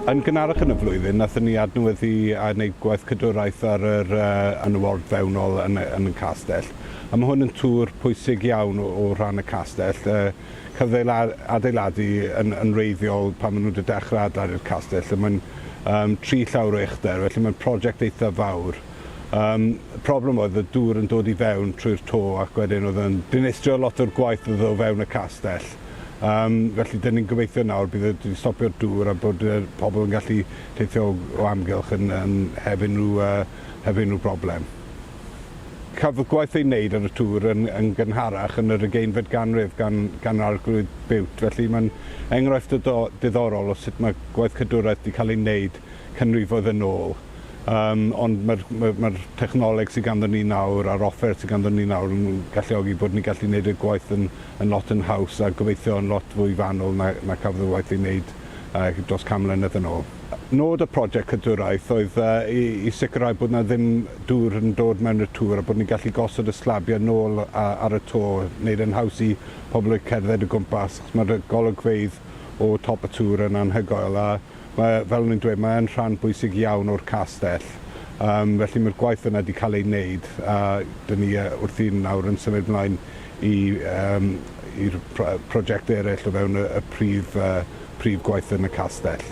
Yn gynharach yn y flwyddyn, nathon ni adnewyddu a wneud gwaith cadwraeth ar yr uh, yn y ward fewnol yn, yn y castell. A mae hwn yn tŵr pwysig iawn o, o rhan y castell. Uh, cafodd ei adeiladu yn, yn wreiddiol pan maen nhw wedi dechrau adeiladu'r castell. A mae'n um, tri llawr o uchder, felly mae'n prosiect eitha fawr. Um, y problem oedd y dŵr yn dod i fewn trwy'r to ac wedyn oedd yn dinistrio lot o'r gwaith oedd o fewn y castell. Yym, felly dyn ni'n gobeithio nawr bydd e 'di stopio'r dŵr a bod y pobl yn gallu teithio o o amgylch yn yn heb unrhyw yy heb unrhyw broblem. Cafodd gwaith ei wneud ar y tŵr yn yn gynharach yn yr ugeinfed ganrif gan gan Arglwydd Bute, felly mae'n enghraifft dido- diddorol o sut mae gwaith cadwraeth 'di cael ei wneud canrifoedd yn ôl. Yym, ond mae'r mae'r mae'r technoleg sydd ganddon ni nawr a'r offer sydd ganddon ni nawr yn galluogi bod ni'n gallu gwneud y gwaith yn yn lot yn haws a gobeithio yn lot fwy fanwl na na cafodd y waith ei wneud yy dros 100 mlynedd yn ôl. Nod y prosiect cadwraeth oedd yy i i sicrhau bod 'na ddim dŵr yn dod mewn i'r tŵr a bod ni'n gallu gosod y slabiau nôl a ar y to, wneud e'n haws i pobl cerdded o gwmpas, achos mae'r golygfeydd o top y tŵr yn anhygoel a Mae, fel o'n i'n dweud, mae yn rhan bwysig iawn o'r castell. Um, felly mae'r gwaith yna wedi cael ei wneud a dyn ni wrthi'n nawr yn symud mlaen i, um, i'r prosiect eraill o fewn y, y prif, uh, prif gwaith yn y castell.